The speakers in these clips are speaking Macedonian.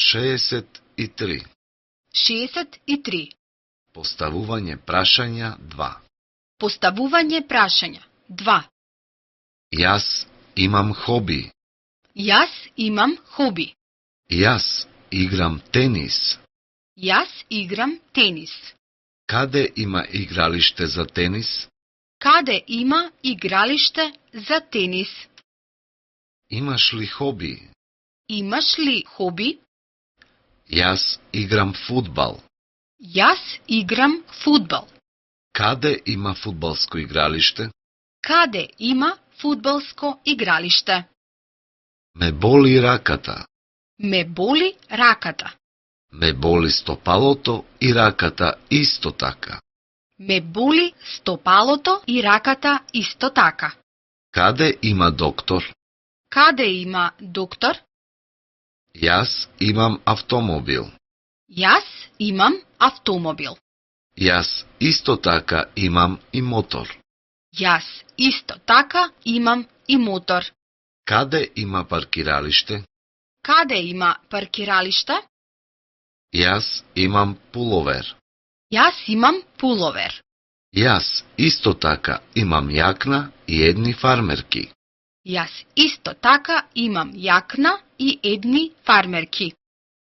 63. 63. Поставување прашања 2. Поставување прашања 2. Јас имам хоби. Јас имам хоби. Јас играм тенис. Јас играм тенис. Каде има игралиште за тенис? Каде има игралиште за тенис? Имаш ли хоби? Имаш ли хоби? Јас играм фудбал. Јас играм фудбал. Каде има фудбалско игралиште? Каде има фудбалско игралиште? Ме боли раката. Ме боли раката. Ме боли стопалото и раката исто така. Ме боли стопалото и раката исто така. Каде има доктор? Каде има доктор? Јас имам автомобил. Јас имам автомобил. Јас исто така имам и мотор. Јас исто така имам и мотор. Каде има паркиралиште? Каде има паркиралиште? Јас имам пуловер. Јас имам пуловер. Јас исто така имам јакна и едни фармерки. Јас исто така имам јакна и едни фармерки.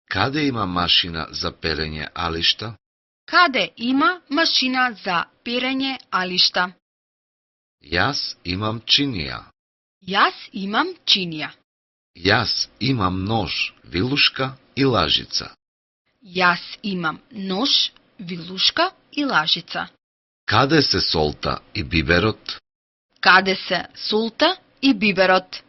Каде има машина за перење алишта? Каде има машина за перење алишта? Јас имам чинија. Јас имам чинија. Јас имам нож, вилушка и лажица. Јас имам нож, вилушка и лажица. Каде се солта и биберот? Каде се солта и биберот?